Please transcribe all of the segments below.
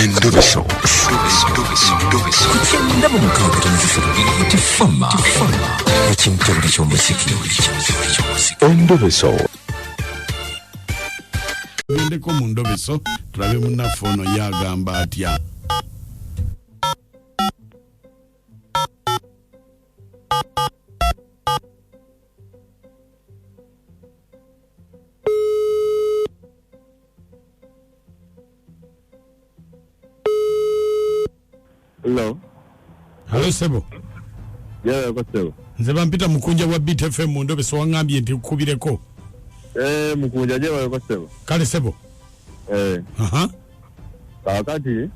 Endobeso. Ku kyenda mu mukaaga tonzisatu tifama ekintabuli ky'omuziki. Endobeso. Tugendeko mu ndobeso tulabe munnaffe ono ye agamba atya. Hello. Halo sebo. Yeah, sebo. Nze bampita Mukunja wa Beat FM mu ndobeso, waŋŋambye nti nkukubireko. Eh, Mukunja je wayo sebo. Kale sebo. Eh. Aha. Kaakati.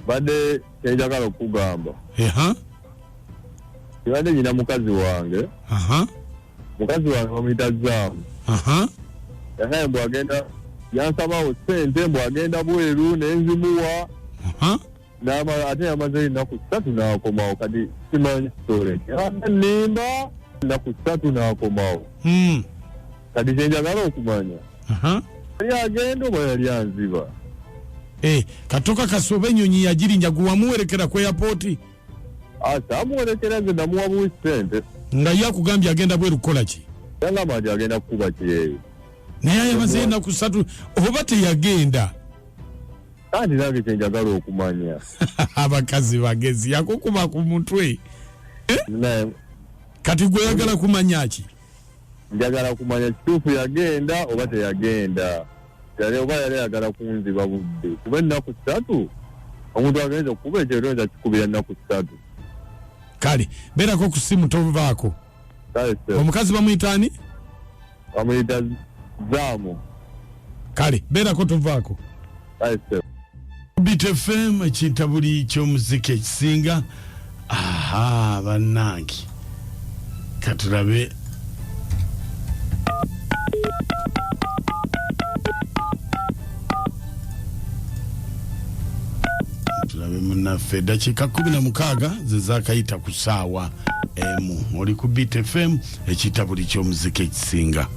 Badde kyenjagala okugamba. Aha. Kibadde nyina mukazi wange. Aha. Mukazi wange bamuyita Zaamu. Aha. Yagambye mbu agenda, yansabawo ssente mbu agenda bweru ne nzimuwa. Aha. N'amala ate yamazeyo ennaku 3 n'akomawo, kati simanyi story. Yabadde nnimba ennaku 3 n'akomawo. Kati kye njagala okumanya. Aha. Yali agenda oba yali anziba? Katoka kasobe ennyonyi yagirinnya, gwe wamuwerekera ku airport? Saamuwerekera, nze namuwa buwi ssente. Nga ye akugambye agenda bweru kukola ki? Yangamba nti agenda kukuba kyeyo. Naye ayamazeyo ennaku 3 oba teyagenda? Anti nange kye njagala okumanya. Abakazi bagezi, yakukuba ku mutwe. Naye Kati gwe oyagala kumanya ki? Njagala kumanya kituufu yagenda oba teyagenda. Yali oba yali ayagala kunziba budde. Kuba ennaku 3, omuntu agenza okukuba ekyo oyinza kikubira ennaku 3. Kale, beerako ku ssimu tovaako. Kale, sir. Omukazi bamuyita ani? Bamuyita Zaamu. Kale, beerako tovaako. Kale, sir. Beat FM ekintabuli ky'omuziki ekisinga. Aha, bannange. Katulabe. Tulabe munnaffe. Eddakiika 16 ze zaakayita ku ssaawa emu. Oli ku Beat FM ekitabuli ky'omuziki ekisinga.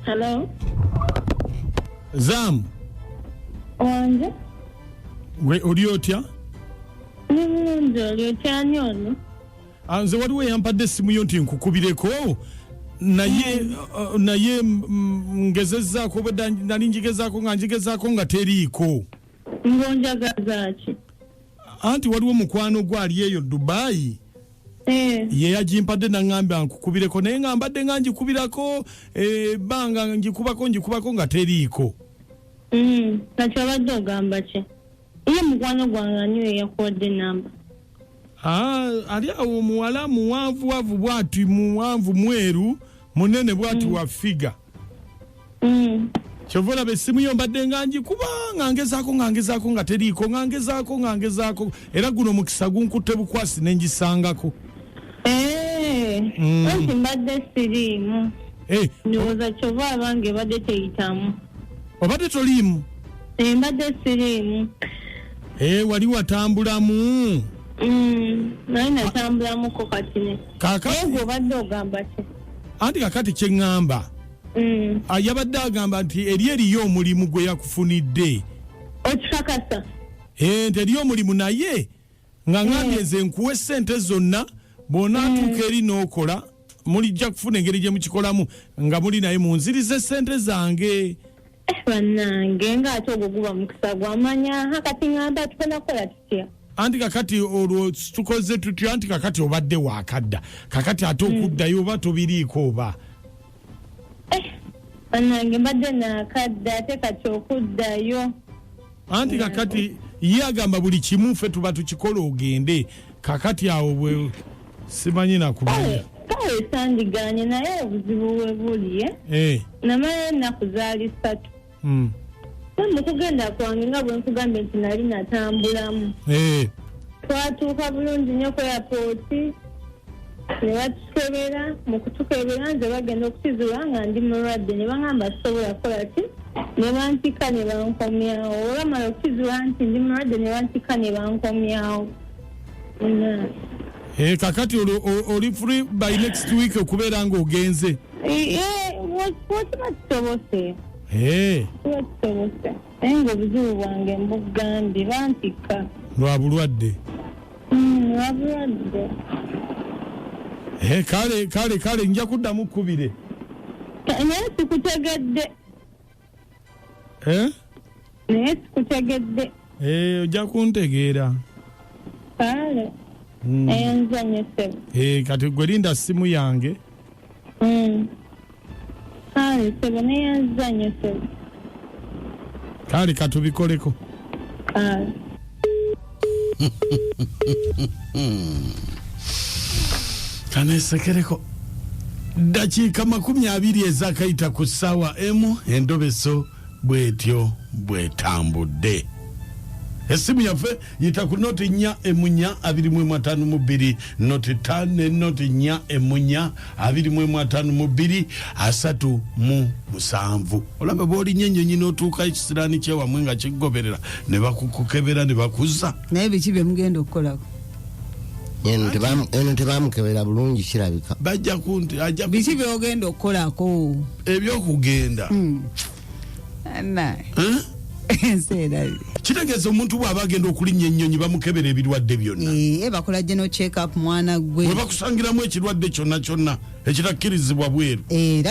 Hello. Zam. Wanje. We oli otya? Ndi bulungi, oli otya ani ono? Nze waliwo eyampadde essimu yo nti nkukubireko, naye ngezezzaako, obwedda nali njigezaako nga njigezaako nga teriiko. Ng'onjagaza ki? Anti waliwo mukwano gwo ali eyo Dubai. Ye yagimpadde n'aŋŋamba nkukubireko, naye nga mbadde nga ngikubirako, ebbanga ngikubako, ngikubako nga teriiko. Kati obadde ogamba ki? Ye mukwano gwange ani oyo eyakuwadde ennamba? Ali awo muwala muwanvuwavu bw'ati, muwanvu mweru, munene bw'ati wa figa. Kyova olaba essimu yo mbadde nga ngikuba, nga ngezaako, nga ngezaako nga teriiko, nga ngezaako, nga ngezaako, era guno omukisa gunkutte bukwasi ne ngisangako. Anti mbadde siriimu. Ndowooza kyova abange ebadde teyitamu. Obadde toliimu? Mbadde siriimu. Wali watambulamu? Naye natambulamuko kati ne. Kaakati Naye gwe obadde ogamba ki? Anti kaakati kye ŋŋamba. Yabadde agamba nti eri eriyo omulimu gwe yakufunidde. Okikakasa? Nti eriyo omulimu, naye nga ŋŋambye nze nkuwe ssente zonna, bw'onaatuuka eri n'okola, mulijja kufuna engeri gye mukikolamu nga muli naye munzirize ssente zange. Bannange, ng'ate ogwo guba mukisa gw'amanya. Aha, kati ŋŋamba tugenda kukola tutya? Anti kakati olwo tukoze tutya? Anti kakati obadde waakadda, kakati ate okuddayo oba tobiriiko oba? Bannange, mbadde naakadda ate kati okuddayo. Anti kakati Ye agamba buli kimu ffe tuba tukikola ogende. Kakati awo bwe simanyi nakumanya. Kale sandiganye, naye obuzibu we buli, eh? Namala ennaku zaali 3. Mu kugenda kwange nga bwe nkugambye nti nali natambulamu. Twatuuka bulungi nnyo ku airport, ne batukebera. Mu kutukebera nze bagenda okukizula nga ndi mulwadde, ne baŋŋamba sisobola kukola ki, ne bantika ne bankomyawo. Bwe bamala okukizula nti ndi mulwadde, ne bantika ne bankomyawo. Kakati oli free by next week okubeera ng'ogenze? Kiba kisobose. Kiba kisobose, naye nga obuzibu bwange mbugambye, bantika. Lwa bulwadde? Lwa bulwadde. Kale kale kale, nja kuddamu kkubire. Naye sikutegedde. Naye sikutegedde. Ojja kuntegeera. Kale. Enzanye ssebo. Kati gwe linda ssimu yange. Kale ssebo, neyanzanye ssebo. Kale katubikoleko. Kale. Kanesekereko. Dakiika 20 ezakayita ku ssaawa emu, endobeso bwetyo bwetambudde. Essimu yaffe yita ku 04 4 25 0 5 0 4 25 37. Olaba bw'olinnya ennyonyi n'otuuka ekisiraani kyewammwe nga kikugoberera ne bakukukebera ne bakuzza. Naye biki bye mugenda okukolako? Eno tebamukebera bulungi kirabika. Bajja kunti ajja biki by'ogenda okukolako? Ebyokugenda. Kitegeeza omuntu bw'aba agenda okulinnya ennyonyi bamukebera ebirwadde byonna. Bakola general check up mwana gwe. Bwe bakusangiramu ekirwadde kyonna kyonna ekitakkirizibwa bweru. Era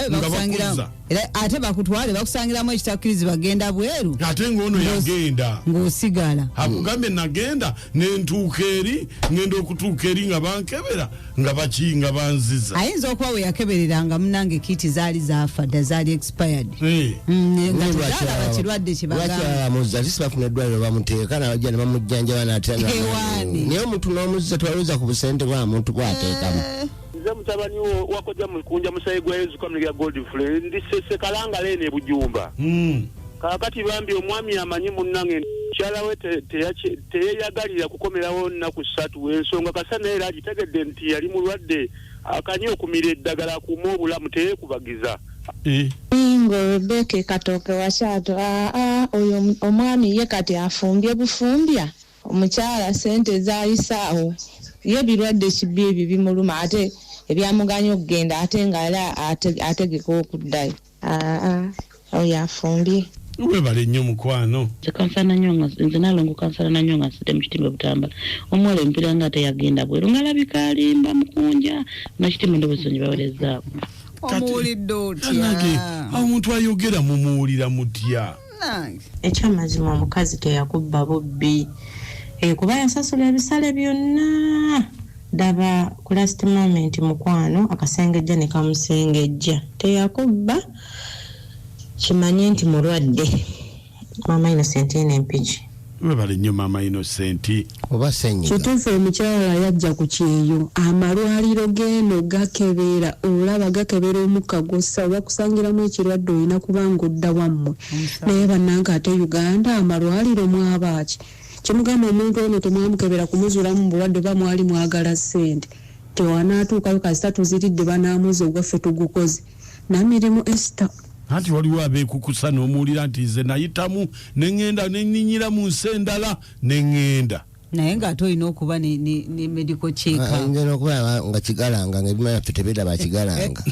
ate bakutwale bakusangiramu ekitakkirizibwa genda bweru. Ate ng'ono yagenda. Ng'osigala. Akugambye nagenda ne ntuuka eri, ngenda okutuuka eri nga bankebera nga bakinga banziza. Ayinza okuba we yakebereranga munnange kiti zaali zaafa dda, zaali expired. Nga kirwadde kibagamba. Lwaki bafuna eddwaliro bamuteeka n'abajja ne bamujjanjaba n'atera. Naye omuntu n'omuzza twalowooza ku busente bwa muntu bw'ateekamu. Nze mutabani wakojja mukunja musayi gwa Yezu kamuli Godfrey ndi Ssekalanga lene Bujumba. Kaakati bambi omwami amanyi munnange mukyala we teyeyagalira kukomerawo nnaku 3 ensonga kasa naye era agitegedde nti yali mulwadde akanye okumira eddagala akuume obulamu teyeekubagiza. Ngo Rebecca Katooke Wakyato, oyo omwami ye kati afumbye bufumbya omukyala ssente z'ayisaawo ye birwadde kibi ebyo bimuluma ate ebyamuganya okugenda ate nga era ategeka okuddayo. Oyo afumbye. Webale nnyo mukwano. Nze nalongo kansala nanyonga nsidde mu kitimba Butambala. Omuwala empira nga teyagenda bweru ng'alabika alimba mukunja nakitimba ndowooza ngibawerezaako. Omuwulidde otya? Omuntu ayogera mumuwulira mutya? Ekyamazima omukazi teyakubba bubbi. Kuba yasasula ebisale byonna. Daba ku last moment mukwano akasengejja ne kamusengejja. Teyakubba, kimanye nti mulwadde. Mama Innocent eno Empigi. Webale nnyo Mama Innocent. Oba ssenyiga. Kituufu omukyala yajja ku kyeyo, amalwaliro g'eno gakebera, olaba gakebera omukka gw'ossa, bakusangiramu ekirwadde olina kuba ng'odda wammwe. Naye bannange ate Uganda amalwaliro mwabaaki? Kyemugamba omuntu ono temwamukebera kumuzuulamu bulwadde oba mwali mwagala ssente. Tewanaatuukayo kasita tuziridde banaamuza ogwaffe tugukoze. Namirimu Esther. Anti waliwo abeekukusa n'omuwulira nti nze nayitamu ne ŋŋenda ne nninnyira mu nsi endala ne ŋŋenda. Naye ng'ate olina okuba ne medical check up. Ayinza n'okuba nga kigalanga ng'ebimala byaffe tebiraba kigalanga.